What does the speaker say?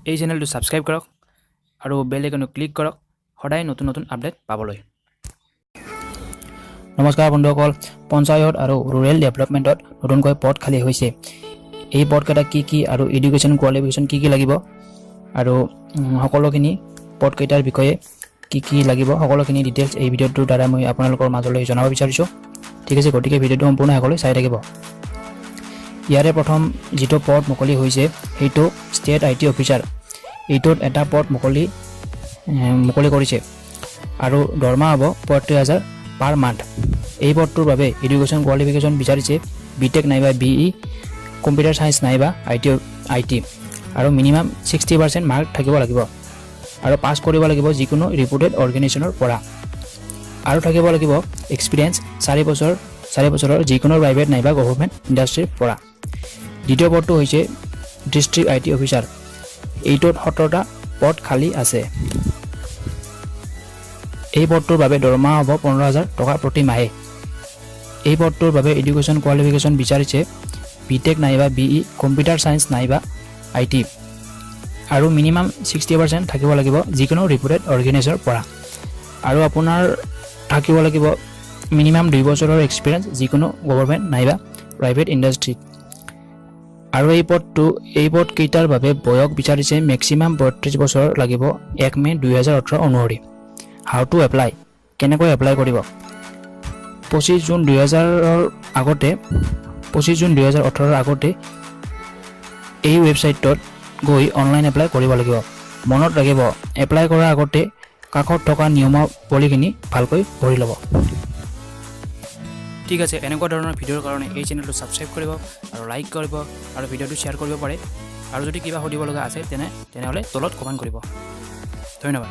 এই চেনেলটো ছাবস্ক্ৰাইব কৰক আৰু বেল আইকনটো ক্লিক কৰক সদায় নতুন নতুন আপডেট পাবলৈ। নমস্কাৰ বন্ধুসকল, পঞ্চায়ত আৰু ৰুৰেল ডেভেলপমেণ্টত নতুনকৈ পদ খালী হৈছে। এই পদকেইটা কি কি আৰু এডুকেশ্যন কোৱালিফিকেশ্যন কি কি লাগিব আৰু সকলোখিনি পদকেইটাৰ বিষয়ে কি কি লাগিব, সকলোখিনি ডিটেইলছ এই ভিডিঅ'টোৰ দ্বাৰা মই আপোনালোকৰ মাজলৈ জনাব বিচাৰিছোঁ। ঠিক আছে, গতিকে ভিডিঅ'টো সম্পূৰ্ণ শেষলৈ চাই থাকিব। ইয়াৰে প্ৰথম যিটো পদ মুকলি হৈছে, সেইটো ষ্টেট IT officer. এইটোত এটা পদ মুকলি কৰিছে আৰু দৰমহা হ'ব 35,000 পাৰ মান্থ। এই পদটোৰ বাবে এডুকেশ্যন কোৱালিফিকেশ্যন বিচাৰিছে বি টেক নাইবা বি ই কম্পিউটাৰ চায়েন্স নাইবা IT আৰু মিনিমাম 60% মাৰ্ক থাকিব লাগিব আৰু পাছ কৰিব লাগিব যিকোনো ৰিপুটেড অৰ্গেনাইজেশ্যনৰ পৰা আৰু থাকিব লাগিব এক্সপিৰিয়েঞ্চ 4 বছৰ, 4 বছৰৰ যিকোনো প্ৰাইভেট নাইবা গভৰ্ণমেণ্ট ইণ্ডাষ্ট্ৰীৰ পৰা। দ্বিতীয় পদটো হৈছে ডিষ্ট্ৰিক্ট IT officer. এইটোত 17টা পদ খালী আছে। এই পদটোৰ বাবে দৰমহা হ'ব 15,000 টকা প্ৰতি মাহে। এই পদটোৰ বাবে এডুকেশ্যন কোৱালিফিকেশ্যন বিচাৰিছে বি টেক নাইবা বি ই কম্পিউটাৰ চায়েন্স নাইবা IT আৰু মিনিমাম 60% থাকিব লাগিব যিকোনো ৰিপুটেড অৰ্গেনাইজৰ পৰা আৰু আপোনাৰ থাকিব লাগিব মিনিমাম 2 বছৰৰ এক্সপিৰিয়েঞ্চ যিকোনো গভৰ্ণমেণ্ট নাইবা প্ৰাইভেট ইণ্ডাষ্ট্ৰীত। আৰু এই পদকেইটাৰ বাবে বয়স বিচাৰিছে মেক্সিমাম 32 বছৰ লাগিব 1 মে' 2018 অনুসৰি। How to apply, কেনেকৈ এপ্লাই কৰিব? 25 জুন 2000ৰ আগতে, 25 জুন 2018ৰ আগতে এই ৱেবছাইটটোত গৈ অনলাইন এপ্লাই কৰিব লাগিব। মনত ৰাখিব, এপ্লাই কৰাৰ আগতে কাষত থকা নিয়মাৱলীখিনি ভালকৈ পঢ়ি ল'ব। ঠিক আছে, এনেকুৱা ধৰণৰ ভিডিঅ'ৰ কাৰণে এই চেনেলটো ছাবস্ক্ৰাইব কৰিব আৰু লাইক কৰিব আৰু ভিডিঅ'টো শ্বেয়াৰ কৰিব পাৰে। আৰু যদি কিবা সুধিব লগা আছে, তেনেহ'লে তলত কমেণ্ট কৰিব। ধন্যবাদ।